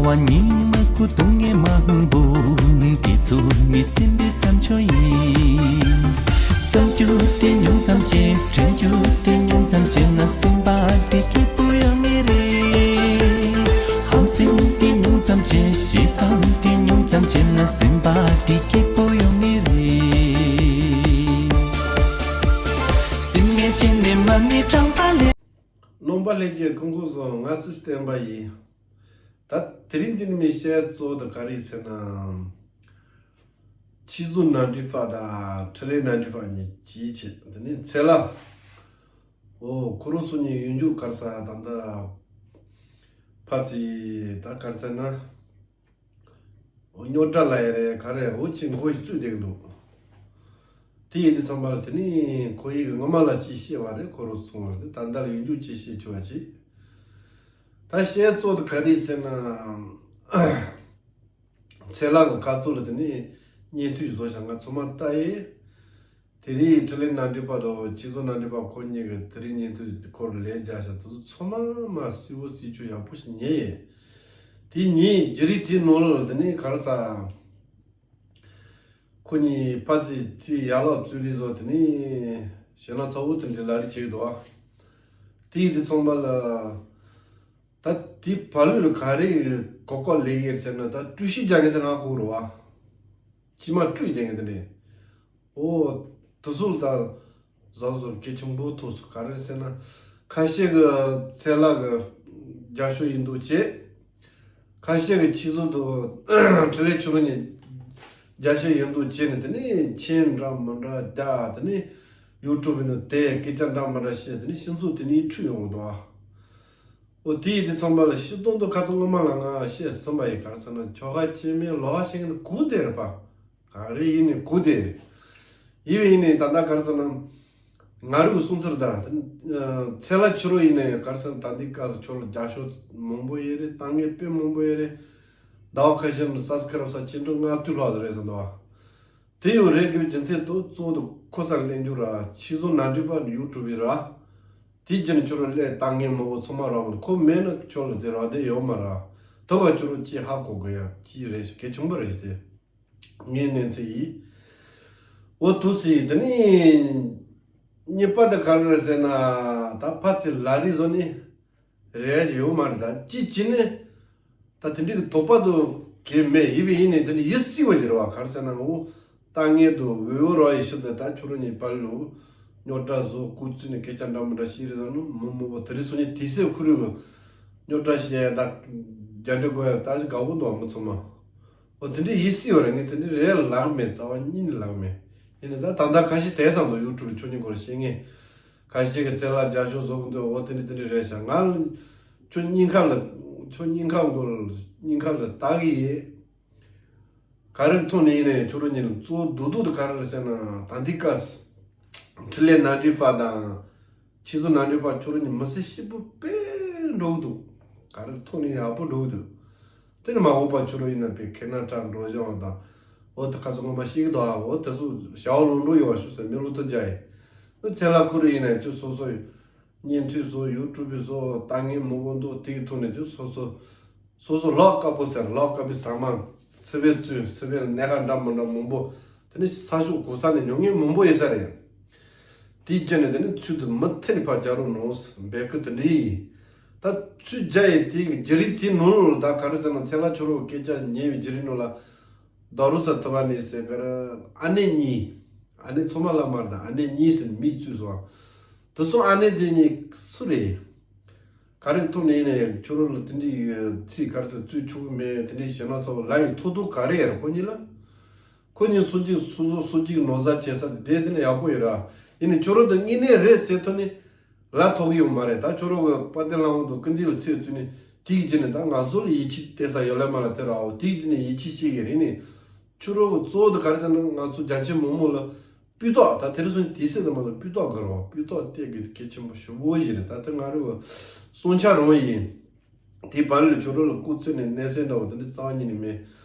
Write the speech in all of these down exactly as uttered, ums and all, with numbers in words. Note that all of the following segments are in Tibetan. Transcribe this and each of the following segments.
བ་ཉི་མ་ཁུ་དུང་ངེ་མ་ཧུང་བུ། དེ་ཚོ་ནི་སེམས་པའི་བསམ་ཆོས་ཡིན། བསམ་རྒྱུ་དེ་ཉུང་ཙམ་བྱས། དྲན་རྒྱུ་དེ་ཉུང་ཙམ་བྱས་ན། སེམས་པ་དེ་སྐྱིད་པོ་ཡོང་ངེས་རེད། ཧམ་སེམས་དེ་ཉུང་ཙམ་བྱས། ཞེ་སྡང་དེ་ཉུང་ཙམ་བྱས་ན། སེམས་པ་དེ་སྐྱིད་པོ་ཡོང་ངེས་རེད། སེམས་མེད་བྱས་ནས་མ་ཎི་བགྲངས་པ་ལས། རྣམ་པ་ལྷན་རྒྱས་སྐུ་ཁམས་བཟང་། ང་སུ་བསྟན་པ་ཡིན། ད་དེ་རིང་འདི་ནས་མི་བཤད་གཙོ་བོ་དེ་ག་རེ་ཟེར་ན། ཆི་ཟུ་ནན་ཀྲི་ཧྥ་དང་ཁྲི་ལེ་ནན་ཀྲི་ཧྥ་གཉིས་ཅིའི་ཕྱིར། དེ་ནས་ཚེ་ལ། འོ་ཁོ་རང་ཚོ་གཉིས་ཡོང་རྒྱུ་ག་རེ་ཟེར། ད་ལྟ་ཕ་ཙི་ད་ག་རེ་ཟེར་ན། རྙོག་དྲ་ལ་ཡ་རེད་ག་རེ་འོ་ཅི་མགོ་ཞིག་བཙུགས་བསྡད་ཀྱི་འདུག་དེ་ཡིན་དུས་ཙམ་པ་ལ་དེ་ནི་ཁོ་ཡིས་སྔོན་མ་ལ་ཅི་བཤད་པ་རེད། ཁོ་རང་ཚོ་རེད། ད་ལྟ་ལ་ཡོང་རྒྱུ་ཅི་བཤད་ཆོག་པ་ཅིག་ད་བཤད་གཙོ་དེ་ག་རེ་ཟེར་ན། ཚེ་ལག་གི་ཁ་ཚུར་ལ་དེ་ནི་བརྙན་ཐུང་བཟོ་བཞག་ང་ཚོ་མ་ལྟ་ཡི། དེ་རིང་ཁྲི་ལེ་ནན་ཀྲི་ཧྥ་དང་ཆི་ཟུ་ནན་ཀྲི་ཧྥ་ཁོ་གཉིས་ཀྱི་དེ་རིང་བརྙན་ཐུང་ཁོ་རང་ལས་རྒྱག་བཞག་དེ་ཚོ་ཚང་མ་མ་གསལ་བོ་གསལ་ཆོག་ཡག་པོ་ཞིག་ཉན་ཡི། དེ་ཉིན་རྒྱུ་རིགས་དེའི་ནང་ལ་དེ་ནི་ག་རེ་ཟེར། ཁོ་གཉིས་ཕ་ཙི་ཅི་ཡར་ལོག་བཙུན་རི་བཟོ་དེ་ནི་ཞེ་ན་ཚ་བོ་དེ་འདྲའི་ལ་རི་བྱེད་ཀྱི་འདུག་ཨ། དེ་ཡི་དེ་ཚང་མ་ལ་ད་དེ་བ་ལུས་ལ་ག་རེ་གོ་སྐབས་ལེགས་ཡོད་ཟེར་ན། ད་སྤྲུལ་ཤིང་རྒྱག་མཁན་ཟེར་ན་ཧ་གོ་རེད་བ། ཅི་མ་སྤྲུལ་བསྡད་མཁན་དེ་འདྲས། འོ། དེ་ཚོ་ལ་ད་གཟབ་གཟབ་གལ་ཆེན་པོ་ཐུག་སོང་། ག་རེ་ཟེར་ན། ཁ་ཤས་ཀྱི་ཚེ་ལག་གི་རྒྱབ་སྐྱོར་ཡིན་འདུག་བྱས། ཁ་ཤས་ཀྱི་ཆི་ཟུ་དང་ཁྲི་ལེ་ཁྱོད་རང་གཉིས་རྒྱབ་སྐྱོར་ཡིན་འདུག་བྱས་ནས། དེ་ནས་མཆན་འདྲ་མི་འདྲ་རྒྱག་དེ་ནས་ཡུ་ཊུབ་ནང་དེ་སྐད་ཆ་འདྲ་མི་འདྲ་བཤད། དེ་ནས་ཕྱི་ཚུལ་དེ་ནས་འཁྲུག་ཡོང་གི་འདུག་ཨ། འོ་དེ་ཡི་དེ་ཚང་མ་ལ་ཤི་སྟོང་དུ་ཁ་ཚ་སྔོན་མ་ལ་ང་བཤད་ཟིན་པ་ཡིན། ག་རེ་ཟེར་ན་ཁྱོ་ག་ཁྱེད་མེད་ལོག་ཤེས་མཁན་དེ་གུ་དེ་རེད་པ། ག་རེ་ཡིན་ནི་གུ་དེ་རེད། ཡིན་པས་ཡིན་ནི་ད་ལྟ་ག་རེ་ཟེར་ན། ང་རུ་གསུང་ཚུལ་ད་ཚེ་ལ་ཁྱོད་རོ་ཡིན་ནི་ག་རེ་ཟེར་ན། ད་འདི་སྐབས་སུ་ཁྱོད་རོ་རྒྱབ་སྐྱོར་མང་པོ་ཡོད་རེད། ལྟ་ངན་དཔེ་མང་པོ་ཡོད་རེད། ཟླ་བ་ཁ་ཤས་ནས་སབ་སི་ཀ་རབ་ས་ཅི་འདྲ་ལྔ་བཅུ་ལྷག་རེད་ཟེར་འདུག་བ། དེ་ཡོད་རེད་གི་རྒྱུ་མཚན་དུ་གཙོ་བོ་དུ་ཁོ་སར་ལེན་རྒྱུ་ར་ཆི་ཟུ་ནན་ཀྲི་ཧྥ་ཡུ་ཊུབ་ཡི་ར། དེ་རྒྱུ་ནི་ཁྱོད་རང་ལས་ལྟ་ངན་མང་པོ་ཚང་མ་རག་མ་ཐུབ། ཁོ་མེད་ན་ཁྱོད་ལ་དེ་རག་བསྡད་ཡོད་མ་ར། ཐུབ་པ་ཁྱོད་རང་ཅི་ཧ་གོ་དགོས་ཡ་ཅི་རེད་ཞིག་གལ་ཆེན་པོ་རེད་ཞིག་དེ། ངའི་གནས་ཚུལ་ཡིན། འོ་དུ་སི་དེ་ནི་གཉིས་པ་དེ་ག་རེ་རེད་ཟེར་ན། ད་ཕ་ཚི་ལ་རི་བཟོ་ནི། རེད་ཡོད་མ་རེད། ད་ཅི་ཅི་ནས་ད་དེ་འདྲའི་གི་དོགས་པ་དུ་གལ་མེད། ཡིན་པས་ཡིན་ནས་དེ་ནི་ཡིད་སྲིད་པ་ཡིན་རེད་བ། ག་རེ་ཟེར་ན། འོ་ལྟ་ངན་དུ་འོས་འོས་རོགས་ཡིན་ཕྱིར་དུ་ད་ཁྱོད་རང་གཉིས་པ་ལུ་རྙོག་དྲ་བཟོ་ཁུ་བཙུན་ནས་སྐད་ཆ་འདྲ་མི་འདྲ་བཤད་རེད་ཟེར་ནོ་མི་མོ་པོ་དེ་རིང་སང་ཉིན་དུས་ཚོད་ཁུར་རེད་གི། རྙོག་དྲ་བཤད་ད་རྒྱ་འདྲེ་དགོས་ཡ་ད་ཅི་དགའ་པོ་འདུག་བ་མི་ཚང་མ། འོ་དེ་འདྲའི་ཡིད་སྲིད་པ་རེད། ངས་དེ་འདྲའི་རེད་ལག་མེད། རྩ་བ་ཉིད་ནས་ལག་མེད། ཡིན་ནས་ད་ད་ལྟ་ཁ་ཤས་དེ་ཙམ་དུ་ཡུ་ཊུབ་ཁྱོད་གཉིས་སྐོར་བཤད་ངེས། ཁ་ཤས་ཀྱི་ཚེ་ལ་རྒྱབ་སྐྱོར་བཟོ་གི་འདུག་འོ་དེ་འདྲ་དེ་འདྲ་རེད་ཤག་ང་ཁྱོད་སྙིང་ཁ་ལ་ཁྱོད་སྙིང་ཁ་མགོ་ལ་སྙིང་ཁ་ལ་ལྟ་གི་ཡིན། ག་རེ་ཐོག་ནས་ཡིན་ནའི་ཁྱོད་རང་གཉིས་ལ་གཙོ་བོ་རྡོག་རྡོག་དེ་ག་རེ་རེད་ཟེར་ན། ད་འདི་སྐབས་ཁྲི་ལེ་ནན་ཀྲི་ཧྥ་དང་ཆི་ཟུ་ནན་ཀྲི་ཧྥ་ཁྱོད་རང་གཉིས་མི་ཚེ་སྐྱིད་པོ་དཔེ་འགྲོ་གི་འདུག་ག་རེ་ཐོག་ནས་ཡག་པོ་འགྲོ་གི་འདུག་དེ་ནི་མ་འོངས་པ་ཁྱོད་རང་ཡིན་ན་པའི་ཁེ་ན་ཊ་འགྲོ་བཞིན་པ་དང་། འོ་དེ་ཁ་ཚོ་ངོ་མ་ཤེས་ཀྱི་འདུག་ཨ། འོ་དེ་ཚོ་ཞའོ་ལུང་འགྲོ་ཡོད་བ་ཞུ་ཟེར་མི་ལོ་ཐུ་རྒྱ་ཡིན། འོ་ཚེ་ལ་ཁོ་རང་ཡིན་ན་ཁྱོད་སོ་སོ་བརྙན་ཐུང་བཟོ་ཡུ་ཊུབ་བཟོ་ལྟ་ངན་མང་པོ་འདུག་དེ་གི་ཐོག་ནས་ཁྱོད་སོ་སོ་སོ་སོ་ལོག་དཀར་པོ་ཟེར་ལོག་དཀར་པོའི་ཟ་མ་སི་པའི་བཙོན་སི་པའི་གནད་འགག་འདྲ་མི་འདྲ་མང་པོ། དེ་ནི་ས་ཕྱོགས་གོ་ས་ནས་མྱོང་མཁན་མང་པོ་ཡོད་ས་རེད། དེའི་རྗེས་ནས་དེ་ནི་ཚུལ་དུ་མུ་མཐུད་ནས་ཕར་རྒྱག་རོགས་གནང་འབད་སྐུལ་དེ་འདྲ་ཡིན། ད་ཚུལ་རྒྱག་ཡས་དེ་གི་རྒྱུ་རིགས་དེའི་ནང་ལ་ད་ག་རེ་ཟེར་ན་ཚེ་ལ་ཁྱོད་རང་སྐད་ཆ་ཉན་པའི་རྒྱུ་རིགས་ནང་ལ་ད་རུ་ས་ཐུ་བ་ནི་ཟེར་ག་རེ་ཨ་ནེ་གཉིས། ཨ་ནེ་ཚང་མ་ལ་མར་དང་ཨ་ནེ་གཉིས་ཟེར་མིག་བཙུགས་སོང་། དེ་སོང་ཨ་ནེ་དེ་གཉིས་སུ་རེད། ག་རེ་ཐོག་ནས་ཡིན་ན་ཡང་ཁྱོད་རང་ལ་དེ་འདྲའི་ཚིག་ག་རེ་ཟེར་བཙུགས་ཆོག་གི་མེད། དེ་འདྲའི་ཞེ་ན་ཚ་བོ་ལ་ཡི་ཐོག་ཐོག་ག་རེ་ཡར་ཁོ་གཉིས་ལ། ཁོ་གཉིས་སོ་གཅིག་སོ་སོ་སོ་གཅིག་ནོར་ཟ་བྱེད་ས་དེ་དེ་ནས་ཡག་པོ་ཡོད་ར། ཡིན་ནའི་ཁྱོད་རང་དེ་དངོས་གནས་རེད་ཟེར་ཐོག་ནས་ལ་ཐོག་གི་ཡོད་མ་རེད། ད་ཁྱོད་རང་གི་དཔལ་ལྡན་ལྷ་མོ་དང་ཀུན་འདི་ལ་ཚེ་བཙུན་ནས་དེ་གི་རྗེས་ནས་ད་ང་ཚོ་ལ་ཡིད་ཆེས་གཏད་ས་ཡོད་ལ་མ་ལ་དེ་ར་འོ་དེ་གི་རྗེས་ནས་ཡིད་ཆེས་བྱེད་གི་རེད་ནི། ཁྱོད་རང་གི་གཙོ་བོ་དེ་ག་རེ་ཟེར་ན་ང་ཚོ་རྒྱ་ཆེ་མང་མོ་ལ་སྤུས་དག་ད་དེ་རིང་སང་དུས་ཚོད་དུ་མ་ལ་སྤུས་དག་དགོས་ར་བ། སྤུས་དག་གཏད་དགོས་གལ་ཆེན་པོ་ཞེ་པོ་ཞིག་རེད། ད་དེ་ང་རང་གི་བསམ་འཆར་རང་ཡིན། དེའི་བར་ལ་ཁྱོད་རང་ལ་སྐུ་ཚེ་ནས་གནས་ཚད་འདྲ་བོ་དེ་འདྲ་རྩ་བ་ཉིད་ནས་མེད།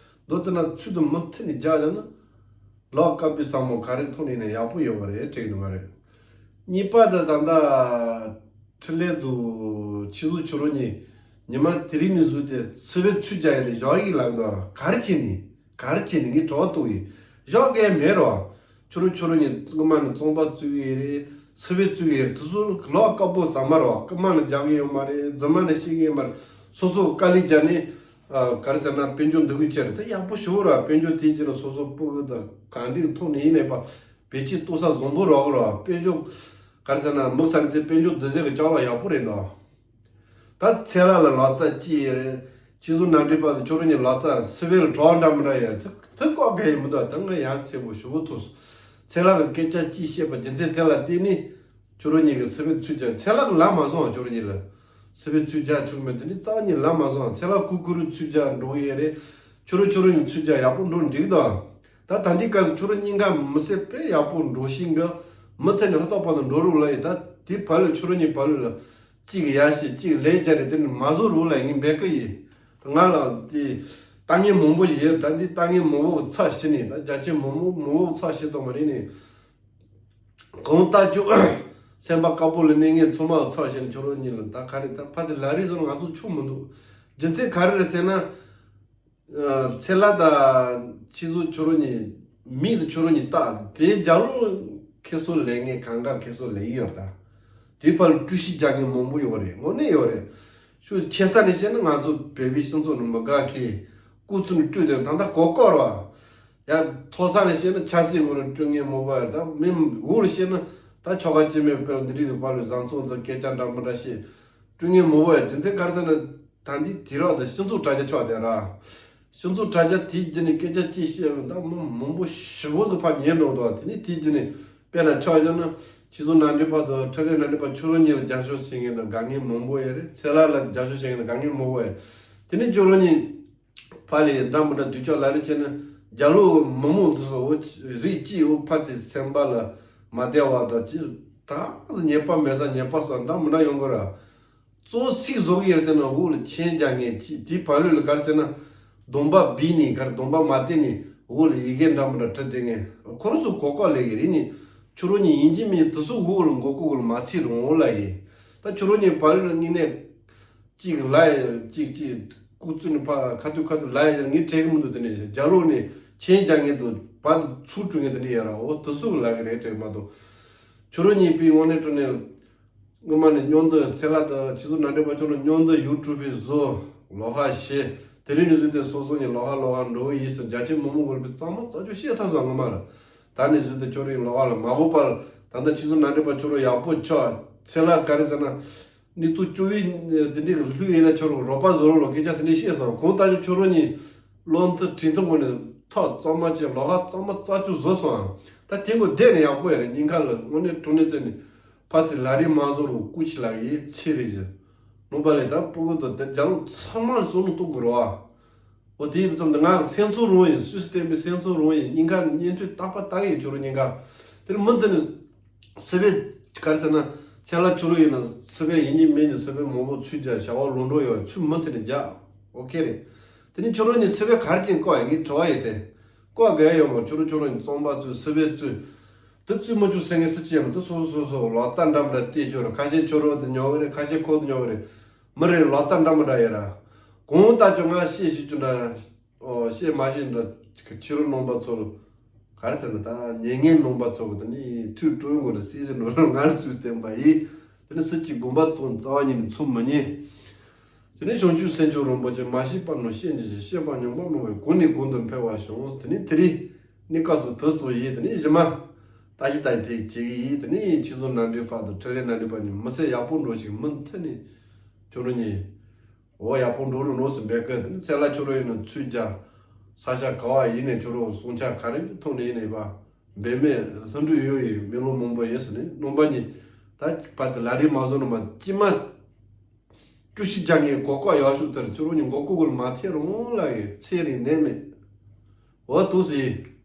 མདོ་དེ་ན་ཚུལ་དུ་མུ་མཐུད་ནས་རྒྱག་བཞག་ན། ལོག་དཀར་པོའི་ཟ་མ་ག་རེ་ཐོག་ནས་ཡིན་ན་ཡག་པོ་ཡོད་པ་རེད་དྲན་གི་འདུག་ག་རེད། གཉིས་པ་དེ་ད་ལྟ་འཕྲིན་ལས་དུ་ཆི་ཟུ་ཁྱོད་རང་གཉིས་ ཉི་མ་དེ་རིང་ནས་བཟུང་སྟེ་སི་པན་ཚུར་རྒྱག་ཡ་དེ་བཞག་ཡིག་ལབ་འདུག་ག་རེ་བྱས་ནས། ག་རེ་བྱས་ནས་ངས་དྲི་བ་གཏོང་ཡིན། བཞག་གི་མེད་རོ། ཁྱོད་རང་ཁྱོད་རང་གཉིས་སྔོན་མ་ནས་རྩོམ་པ་བཙུགས་ཡས་རེད། སི་པན་བཙུགས་ཡས་རེད། དེ་ཚོ་ལོག་དཀར་པོ་ཟ་མ་རོ། སྔོན་མ་ནས་རྒྱག་གི་ཡོད་མ་རེད། རྫུན་མ་ནས་བཤད་གི་ཡོད་མ་རེད། སོ་སོ་དཀའ་ལས་རྒྱག་ནས། ཨ། ག་རེ་ཟེར་ན། དཔལ་འབྱོར་འདི་གུས་ཆེ་རེད། དེ་ཡག་པོ་ཞུ་ར། དཔལ་འབྱོར་དེའི་རྗེས་ནས་སོ་སོ་སྤུ་གུ་དང་ག་འདྲའི་ཐོག་ནས་ཡིན་ནས་པ། བེད་སྤྱོད་གཏོང་ས་བཟང་པོ་རག་ར། དཔལ་འབྱོར། ག་རེ་ཟེར་ན། མི་ས་རིན་ཚེ་དཔལ་འབྱོར་འདི་ཟེར་གི་ལྕགས་ལ་ཡག་པོ་རེད་འདུག་ད་ཚེ་ལྷ་ལ་ལག་རྩལ་ཅི་ཡོད་རེད། ཁྱེད་ཚོ་ནང་འདྲེན་པ་དང་ཁྱོད་རང་གཉིས་ལག་རྩལ་སི་པན་ལ་གྲོགས་འདྲ་མི་འདྲ་ཡོད། དེ་དེ་བཀག་གི་ཡིན་མི་འདུག་ད་ང་ཡ་མཚན་པོ་ཞུ་བོ་ཐུག་སོང་། ཚེ་ལྷ་གི་སྐད་ཆ་ཅི་བཤད་པ་རྒྱུ་མཚན་དེ་ལ་བརྟེན་ནས། ཁྱོད་རང་གཉིས་ཀྱིས་སི་པན་ཚུར་རྒྱག་ཚེ་ལྷ་གིས་ལབ་མ་སོང་། ཁྱོད་རང་གཉིས་ལ་སི་པན་ཚུར་རྒྱག་ཆོག་གི་མེད། དེ་འདྲའི་རྩ་བ་ཉིད་ལབ་མ་སོང་། ཚེ་ལྷ་ཁུ་ཁུ་རུ་ཚུར་རྒྱག་འགྲོ་གི་ཡོད་རེད། ཁྱོད་རང་ཁྱོད་རང་གཉིས་ཚུར་རྒྱག་ཡག་པོ་འགྲོ་འགྲིག་དང་། ད་ད་འདི་སྐབས་སུ་ཁྱོད་རང་གཉིས་ཀ་མི་སེར་དཔེ་ཡག་པོ་འགྲོ་བཞིན་གི། མུ་མཐུད་ནས་ཧུར་ཐག་པ་དང་འགྲོ་རོགས་ལ་ཡིན། ད་དེ་བར་ལ་ཁྱོད་རང་གཉིས་བར་ལ་གཅིག་གིས་ཡར་བཤད། གཅིག་ལས་རྒྱག་རེད། དེ་ནི་མ་བཟོ་རོགས་ལ་ངས་འབད་གི་ཡིན། ང་ལ་དེ་ལྟ་ངན་མང་པོ་ཡོད། ད་འདི་ལྟ་ངན་མང་པོ་གི་ཚབ་བྱས་ནས། ད་རྒྱ་ཆེན་མང་པོ་མང་པོ་གི་ཚབ་བྱས་བཏང་བ་རེད་ནས། གང་ལྟར་ཁྱོད་སེམས་པ་དཀར་པོ་ལ་གནས་ངན་ཚང་མ་གི་ཚབ་བྱས་ནས་ཁྱོད་རང་གཉིས་ལ་ད་ག་རེ། ད་ཕ་ཚེ་ལ་རེ་བཟོ་ན་ང་ཚོ་ཆོག་མི་འདུག་རྒྱུ་མཚན་ག་རེ་རེད་ཟེར་ན། ཚེ་ལྷ་དང་ཁྱེད་ཚོ་ཁྱོད་རང་གཉིས། མིག་དང་ཁྱོད་རང་གཉིས་ལྟ། དེ་རྒྱ་ལོ་ཁེ་སོ་ལེན་མཁན་གང་ག་ཁེ་སོ་ལེན་གྱི་ཡོད་རེད། ད་དེ་ཕར་ཀྲུའུ་ཞི་རྒྱག་མཁན་མང་པོ་ཡོད་རེད། དངོས་གནས་ཡོད་རེད། ཤུགས་ཆེ་ས་ནས་བཤད་ན་ང་ཚོ་བོད་པའི་སྤྱི་ཚོགས་ནང་མི་དགའ་མཁན་སྐུ་ཚུན་སྤྲུལ་དེ་ད་ལྟ་གོ་སྐོར་བ། ཡ། མཐོ་ས་ནས་བཤད་ན་ཆབ་སྲིད་ངོས་ནས་སྤྲུལ་མཁན་མང་པོ་ཡོད་རེད། ད་མི་འོག་ལ་བཤད་ན་ད་ཆོལ་ཁ་གཅིག་སྨད་དཔེར་འདི་འདྲའི་གི་བར་ལ་བཟང་ཚོང་ཚོ་སྐད་ཆ་འདྲ་མི་འདྲ་བཤད། སྤྲུལ་མཁན་མང་པོ་ཡོད། རྒྱུ་མཚན་ག་རེ་ཟེར་ན། ད་འདི་དུས་རབས་དང་སྤྱི་ཚོགས་དྲ་རྒྱ་ཆགས་བསྡད་ར། སྤྱི་ཚོགས་དྲ་རྒྱ་དེའི་རྒྱུད་ནས་སྐད་ཆ་ཅིག་བཤད་ཡོང་ད་མི་མང་པོ་ཞེ་པོ་ཟིག་ཕར་ཉན་འགྲོ་འདུག་དེ་ནས་དེའི་རྒྱུད་ནས་དཔེར་ན་ཆ་བཞག་ན། ཁྱེད་ཚོ་ནང་འདྲེན་པ་དང་འཕྲིན་ལས་ནང་འདྲེན་པ་ཁྱོད་རང་གཉིས་ལ་རྒྱབ་སྐྱོར་བྱེད་མཁན་དང་དགའ་མཁན་མང་པོ་ཡོད་རེད། ཚེ་ལྷ་ལ་རྒྱབ་སྐྱོར་བྱེད་མཁན་དང་དགའ་མཁན་མང་པོ་ཡོད། དེ་ནས་ཁྱོད་རང་གཉིས་ཕར་ལ་འདྲ་མི་འདྲ་དུས་ཆོག་ལ་རེ་བྱས་ན། རྒྱ་ལོ་མི་མང་འདི་ཚོ་འོ་རིགས་གཅིག་འོ་ཕ་ཚེ་སེམས་པ་ལ་མ་བདེ་བ་དང་ཅི། ད་ཉེས་པ་མེད་ས་ཉེས་པ་སོགས་འདྲ་མི་འདྲ་ཡོང་གི་ར། གཙོ་བོ་ཚིག་བཟོ་གི་ཡོད་ཟེར་ན་འོག་ལ་མཆན་རྒྱག་མཁན་གཅིག་དེའི་བར་ལོས་ལ་ག་རེ་ཟེར་ན། གདོང་པ་བིས་ནས་ག་རེ་གདོང་པ་མ་བསྟན་ནས་འོག་ལ་ཡི་གེ་འདྲ་མི་འདྲ་བྲིས་བསྡད་མཁན་ཁོ་རང་ཚོ་གོ་སྐབས་ལེན་གི་རེད་ནི། ཁྱོད་རང་གཉིས་ཡིན་གཅིག་མིན་གཅིག་དེ་ཚོ་འོག་ལ་མགོ་སྐོར་འོག་ལ་མ་ཚུད་རུང་འོག་ལ་ཡིན། ད་ཁྱོད་རང་གཉིས་བར་ལོས་ལ་དངོས་གནས་གཅིག་ལ་ཡ་གཅིག་གཅིག་སྐུ་བཙུན་ནས་ཕར་ཁ་ཐུག་ཁ་ཐུག་ལ་ཡ་ངས་དྲན་གི་མི་འདུག་དེ་ནས་རྒྱ་ལོ་ནས་མཆན་རྒྱག་མཁན་འདུག་བར་དུ་ཚུར་སྤྲོད་མཁན་དེ་འདྲ་ཡོད་ར། འོ་དེ་ཚོ་ལ་གི་རེད་དྲན་མ་གཏོགས། ཁྱོད་རང་གཉིས་པའི་དངོས་གནས་དྲང་གནས། སྔོན་མ་ནས་མཉམ་དུ་ཚེ་ལྷ་དང་ཁྱེད་ཚོ་ནང་འདྲེན་པ་ཁྱོད་རང་མཉམ་དུ་ཡུ་ཊུབ་བཟོ། ལོགས་ཀ་བྱེད། དེ་རིང་ནས་བཟུང་སྟེ་སོ་སོ་གཉིས་ལོགས་ཀ་ལོགས་ཀ་འགྲོ་གི་ཡིན་ཟེར་རྒྱ་ཆེ་མི་མང་གོ་རེ་པའི་གཙང་མ་རྩ་ཆོག་བཤད་ཐག་སོང་། སྔོན་མ་ལ། ད་ནས་བཟུང་སྟེ་ཁྱོད་རང་ལོགས་ཀ་ལ་མ་དགོས་པར། ད་ལྟ་ཁྱེད་ཚོ་ནང་འདྲེན་པ་ཁྱོད་རང་ཡག་པོ་ཆགས། ཚེ་ལྷ་ག་རེ་ཟེར་ན། ནི་ཏུ་ཅོ་བི་འདི་འདྲའི་གི་ལྷུ་ཡིན་ན་ཁྱོད་རང་རོགས་པ་བཟོ་རོགས་ལ་སྐད་ཆ་དེ་འདྲའི་བཤད་སོང་། གང་ལྟར་ཁྱོད་རང་གཉིས་བློ་མཐུན་གྲོས་མཐུན་སྒོ་ནས་ཐག་གཙང་མ་བཅད། ལོགས་ཀ་གཙང་མ་རྩ་ཆོག་བཟོ་སོང་། ད་དེ་འགོ་བསྡད་ནས་ཡག་པོ་ཡ་རེད། སྙིང་ཁ་ལ་དངོས་གནས་དྲང་གནས་བརྩད་ནས། ཕ་ཚེ་ལ་རེ་མ་བཟོ་རུ་སྐུ་ཕྱི་ལ་ཡི་ཚེ་རེ་བཞིན། ནོ་པ་ལས་ད་སྤུ་གུ་དང་དེ་རྒྱ་ལོ་ཚང་མ་ལ་བསམ་བློ་གཏོང་དགོས་རེད་བ། འོ་དེ་ཡིན་ཙམ་དུ་ང་གི་སེམས་ཚོར་རང་ཡིན། སུས་བསྟན་པའི་སེམས་ཚོར་རང་ཡིན། སྙིང་ཁ་ནས་ཉན་ཐོས་རྟག་པ་ལྟ་གི་ཡོད། ཁྱོད་རང་གཉིས་ཀ། དེ་ནི་མུ་མཐུད་ནས་སི་པན་ག་རེ་ཟེར་ན། ཚེ་ལྷ་ཁྱོད་རང་ཡིན་ན་སི་པན་ཡིན་གཉིས་མིན་གཉིས་སི་པན་མང་པོ་ཚུར་རྒྱག་བྱ་བ་ལོག་འགྲོ་ཡོད། ཚུར་མུ་མཐུད་ནས་རྒྱག་ཨོ་ཁེ་རེད། དེ་ནི་ཁྱོད་རང་གཉིས་སི་པན་ག་རེ་བྱས་བཀག་ཡོད། ངས་དྲི་བ་ཡོད་དེ། བཀག་དགོས་ཡ་ཡོད་མ། ཁྱོད་རང་ཁྱོད་རང་གཉིས་རྩོམ་པ་བཙུགས། སི་པན་བཙུགས། དེ་བཙུགས་མ་བཅུག་ཟེར་མཁན་སུ་གཅིག་ཡང་མེད། དེ་སོ་སོ་སོ་སོ་ལག་རྩལ་འདྲ་མི་འདྲ་བལྟས་ཆོག་རེད། ཁ་ཤས་ཁྱོད་རང་དེ་ཉོ་གི་རེད། ཁ་ཤས་ཁོ་དེ་ཉོ་གི་རེད། མི་རེ་ལག་རྩལ་འདྲ་མི་འདྲ་ཡོད་ར། གང་ལྟར་ཁྱོད་ང་བཤད་ཤེས་རྒྱུ་འདྲ། ཨོ་བཤད་མ་ཤེས་འདྲ། ཁྱེད་རང་རྣམ་པ་ཚོ་ལ་ག་རེ་ཟེར་ན། ད་ཉན་མཁན་རྣམ་པ་ཚོ་གི་དེ་ནི་ཐུགས་སྤྲོ་མགོ་ལ་སྲིད་ཟེར་ནོ་ང་རེ་སུས་བསྟན་པ་ཡིན། དེ་ནི་སུ་གཅིག་དགོངས་པ་རྫོགས་རྩ་བ་ཉིད་ནས་ཚོམས་མི་ཉན། དེ་ནས་བྱང་ཆུབ་སེམས་མཆོག་རིན་པོ་ཆེ། མ་སྐྱེས་པ་རྣམས་སྐྱེ་འགྱུར་ཞིང་། སྐྱེས་པ་ཉམས་པ་སྨྲ་བས་གོང་ནས་གོང་དུ་འཕེལ་བར་ཤོག་དེ་ནས་དེ་རིང་གནས་སྐབས་སུ་དེ་ཚོ་ཡིན། དེ་ནས་གཞི་མ་ད་ཅི་ད་ཡི་དེ་བྱེད་ཀྱི་ཡིན། དེ་ནས་ཁྱེད་ཚོ་ནང་འདྲེན་པ་དང་འཕྲིན་ལས་ནང་འདྲེན་པ་གཉིས་མི་ཚེ་ཡག་པོ་འགྲོ་ཞིག་མུ་མཐུད་ནས་ཁྱོད་རང་གཉིས་འོ་ཡག་པོ་འགྲོ་རུ་ནོར་སུ་འབད་ཀི། དེ་ནས་ཚེ་ལྷ་ཁྱོད་རང་ཡིན་ན་ཚུར་རྒྱག་ས་ཆ་ག་བ་ཡིན་ནས་ཁྱོད་རང་སྲུང་ཆ་ག་རེ་ཐོག་ནས་ཡིན་ནས་པ། འབད་མེད་ལྷུན་གྲུབ་ཡོད་ཡིན། མི་ལོ་མང་པོ་ཡིན་ཟེར་ནས་རྣམ་པ་གཉིས་ད་ཕ་ཚེ་ལ་རེ་མ་བཟོ་ནོ་མ་ཅི་མ། ཀྲུའུ་ཞི་རྒྱག་མཁན་གོ་སྐབས་ཡག་ཤོས་དེར་ཁྱོད་རང་གཉིས་མགོ་སྐོར་གོ་ལ་མ་ཐེ་རུང་ལ་ཡི་ཚེ་རིང་ནད་མེད། འོ་དུ་སི།